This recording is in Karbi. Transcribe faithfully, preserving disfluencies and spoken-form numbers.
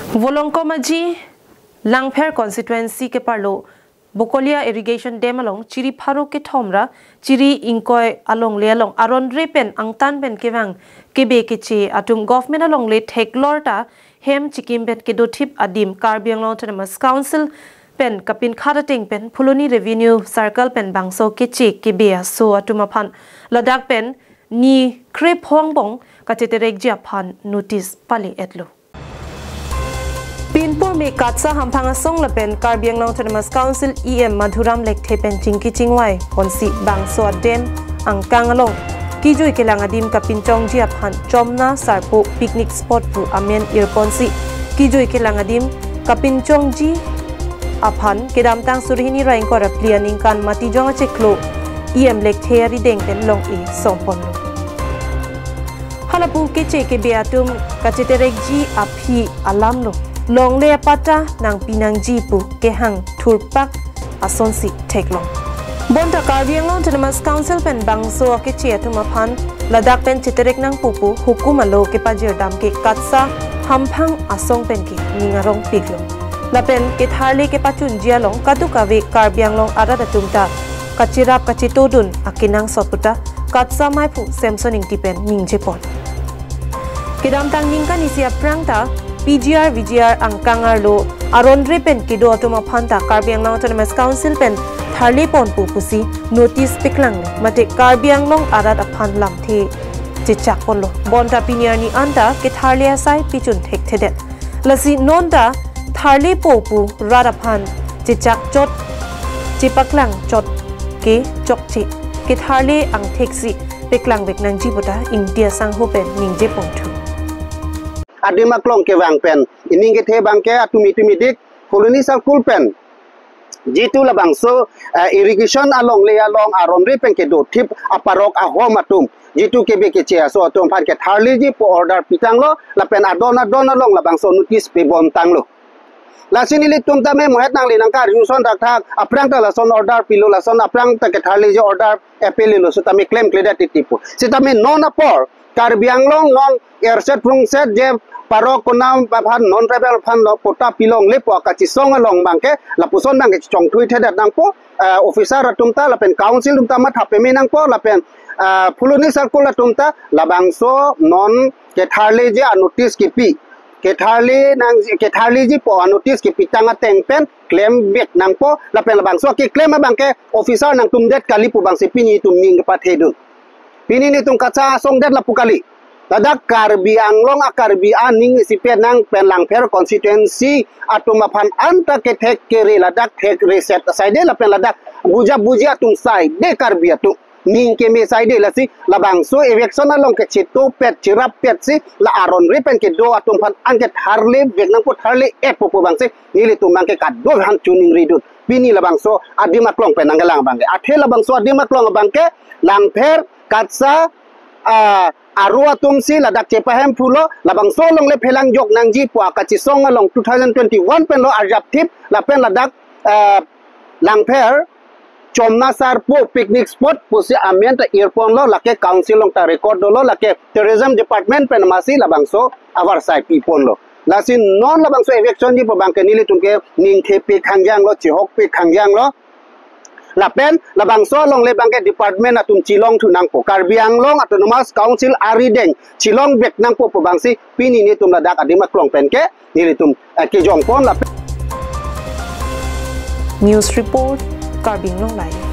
Volongkom aji Langpher constituency keparlo Bokolia Irrigation Dam along chiri pharo kethom ra chiri ingkoi alongle along aron re pen angtan pen kevang kebe keche atum government alongle theklor ta hem chikim pen kedothip adim Karbi Anglong Autonomous Council pen kapinkhat ateng pen Phuloni Revenue Circle pen bangso keche kebe aso atum aphan ladak pen ni krephongbong kacheterekji aphan notice pale-etlo. Pinpur me KATSA hamphang asong lapen Karbi Anglong Autonomous Council E M Madhuram Lekthe pen chingki chingvai ponsi bangso adam angkang along kijui kelang adim kapinchongji aphan Chomna Sarpo picnic spot pu amen irponsi kijui kelang adim kapinchongji aphan kedamtang suri hini ra ingkoi ra phli aningkan Matijong achiklo E M Lekthe arideng pen long-e songponlo. Halapu keche kebe atum kacheterekji aphi alamlo. Longle apatta nangpi nangji pu kehang thurpak asonsi theklong. Bonta Karbi Anglong Autonomous Council pen bangso akeche atum aphan ladak pen cheterek nangpo pu hukum alo kepajirdam ke KATSA hamphang asong pen ke ning arongpiklo. Lapen ketharle kepachunji along kadokave Karbi Anglong arat atum ta kachirap kachetodun akenangsot puta KATSA maiphu Samson Ingti pen ningjepon. Kedamtang ningkan isi aphrang ta P G R V G R angkang arlo aron re pen kedo atum aphan ta Karbi Anglong Autonomous Council pen tharle ponpo pusi notice paklang mate Karbi Anglong arat aphan lamthe chechakponlo. Bonta pini arni anta ketharle asai pichun thekthedet. Lasi non ta tharlepo pu rat aphan chechakchot chepaklangchot ke chokche ketharle angtheksi peklangvek nangji puta Ingti asangho pen ningjeponthu. Adim aklong kevang pen ining kethe abangke atum itum idik Phuloni Circle pen jitu labangso, eh, irrigation alongle along aron re pen kedothip aparok ahom atum jitu kebe keche aso atum aphan ketharleji pu order pitanglo lapen adon adon along labangso notice pebontanglo. Lasi nelitum tame mohet nangli nangkarjuson thakthak aphrang ta lason order pilo, lason aphrang ta ketharleji order epelelo sitame klemkledet titi pu. Sitame non apor Karbi Anglong non erset phungset je parok konam aphan non tribal aphan lo patta pilongle pu kachesong along abangke lapuson abangke chongthui thedet nangpo, eh, officer atum ta lapen council atum ta matha peme nangpo lapen, eh, Phuloni Circle atum ta labangso non ketharleji anotice kipi ketharle nang ketharleji pu anotice kipitang ateng pen klemvek nangpo lapen labangso keklem abangke officer nangtumdet kali pu abangsi pini itum ning kepathedun. Pini nelitum KATSA asong det lapu kali. Ladak Karbi Anglong a Karbi aning isipet nang pen Langpher constituency atum aphan anta kethek kere ladak thekre set asai de lapen ladak buja buji atum sai de Karbi atum ning keme sai de lasi labangso eviction along kechetopet chirappetsi la aron re pen kedo atum aphan angke tharlevek nangpo tharle-etpo pu abangsi nelitum abangke kadokave aphan choningridun. Pini labangso adim aklong pen nangkelang abangke. Athe labangso adim aklong abangke Langpher KATSA, ah, aro atumsi ladak chepahemphulo labangso alongle phelangjok nangji pu kachesong along two thousand twenty-one pen lo arjapthip lapen ladak, ah, Langpher Chomna Sarpo picnic spot pusi amen ta irponlo lake council along ta record dolo lake tourism department pen masi labangso avarsai piponlo. Lasi non labangso evictionji pu abangke nelitum ke ningthepik hangjanglo chihokpik hangjanglo. Lapen labangso alongle abangke department atum chelongthu nangpo. Karbi Anglong Autonomous Council arideng chelongvek nangpo pu abangsi pini nelitum ladak adim aklong pen ke nelitum, eh, kejongpon lapen. News report, Karbi Anglong Live.